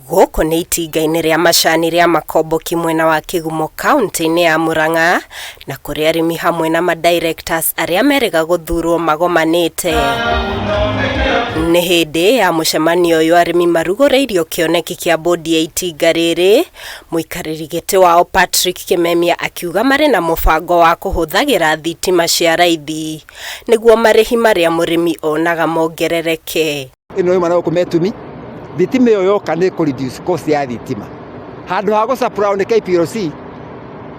Gũkũ nĩ itinga-inĩ rĩa macani rĩa Makomboki mwena wa Kĩgumo kauntĩ-inĩ ya Murang'a na kũrĩa arĩmi hamwe na ma directors arĩa merĩga gũthurwo magomanĩte. Nĩ hĩndĩ ya mũcemanio ũyũ arĩmi marugũrĩirio kĩoneki kĩa bũndi ya itinga rĩrĩ, mũikarĩri gĩtĩ wao Patrick Kĩmemia akiuga marĩ na mũbango wa kũhũthagĩra thitima cia raithi nĩguo marĩhi marĩa mũrĩmi onaga mongerereke. Ĩno yuma na gũkũ Metumi, thitima ĩyo yoka nĩ kũ reduce cost ya thitima. Handũ ha gũ supply nĩ KPLC,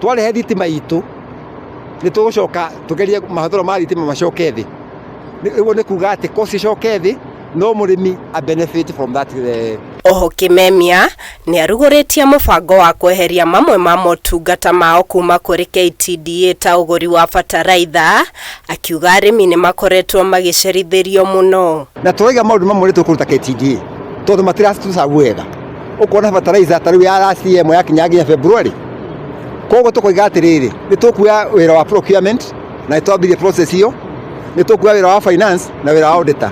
twarehe thitima itũ, nĩ tũgũcoka tũgerie mahũthĩro ma thitima macoke thĩ. Ũguo nĩ kuga atĩ cost icoke thĩ, no mũrĩmi a benefit from that. Oho Kĩmemia nĩarugũrĩtie mũbango wa kweheria mamwe ma motungata mao kuma kũrĩ KTDA ta ũgũri wa bataraitha, akiuga arĩmi nĩ makoretwo magĩcerithĩrio mũno. Na tũraiga maũndũ mamwe nĩ tũkũruta KTDA tondũ matiratucabu wega. Ũkona bataraitha ta rĩu ya last year ĩmwe yakinya nginya February. Koguo tũkoiga atĩrĩrĩ, nĩ tũkuoya wĩra wa procurement na nĩ twambirie process ĩyo, nĩ tũkuoya wĩra wa finance na wĩra wa auditor.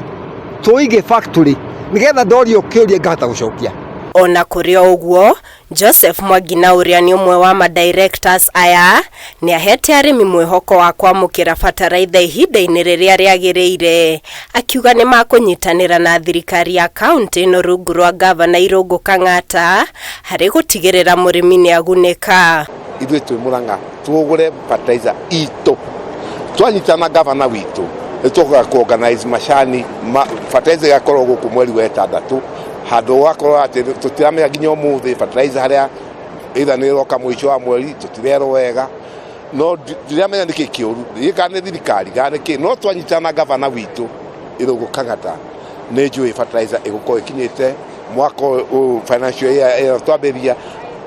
Tũige factory nĩgetha ndorio kĩũria ngahota gũcokia. Ona kũrĩ o ũguo, Joseph Mwangina ũrĩa nĩ ũmwe wa ma directors aya nĩ ahete arĩmi mwĩhoko wa kwamũkĩra bataraitha ihinda-inĩ rĩrĩa rĩagĩrĩire, akiuga nĩ makũnyitanĩra na thirikari ya kaunti ĩno rungu rwa ngavana Irũngũ Kang'ata harĩ gũtigĩrĩra mũrĩmi nĩ agunĩka. Ithuĩ twĩ Murang'a tũgũre fertilizer itũ, twanyitana na gavana witũ nĩ tũkaga ku organize macani ma fertilizer ĩgakorwo gũkũ mweri wa ĩtandatũ, handũ gũgakorwo atĩ tũtiramenya nginya ũmũthĩ fertilizer harĩa either nĩ ĩroka mũico wa mweri, tũtirerwo wega, no ndiramenya nĩkĩ kĩũru, kana nĩ thirikari kana nĩkĩ, no twanyitana na gavana witũ Irũngũ Kang'ata nĩ njũĩ fertilizer ĩgũkorwo ĩkinyĩte mwaka ũyũ, financial year ĩyo twambĩrĩria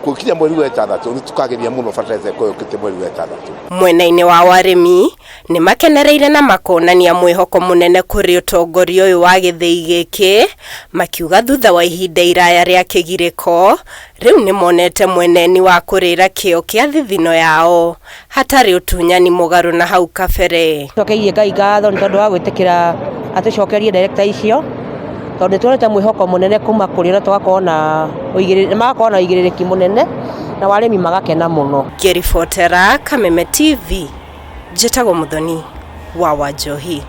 gũkinya mweri wa ĩtandatũ, nĩ tũkageria mũno fertilizer ĩkorwo ĩũkĩte mweri wa ĩtandatũ. Mwena-inĩ wa arĩmi nĩ makenereire na makonania mwĩhoko mũnene kũrĩ ũtongoria ũyũ wa gĩthĩi gĩkĩ, makiuga thutha wa ihinda iraya rĩa kĩgirĩko rĩu nĩ monete mweneni wa kũrĩra kĩo kĩa thithino yao hatarĩ ũtunyani mũgarũ na hau kabere. Cokeirie Ngai ngatho nĩ tondũ wa gwĩtĩkĩra atũcokerie director icio, tondũ nĩ tuonete mwĩhoko mũnene kuma kũrĩ na tũgakorwo na magakorwo na ũigĩrĩrĩki mũnene na warĩmi magakena mũno. Ngĩribotera Kameme TV, njĩtagwo Mũthoni wa Wanjohi.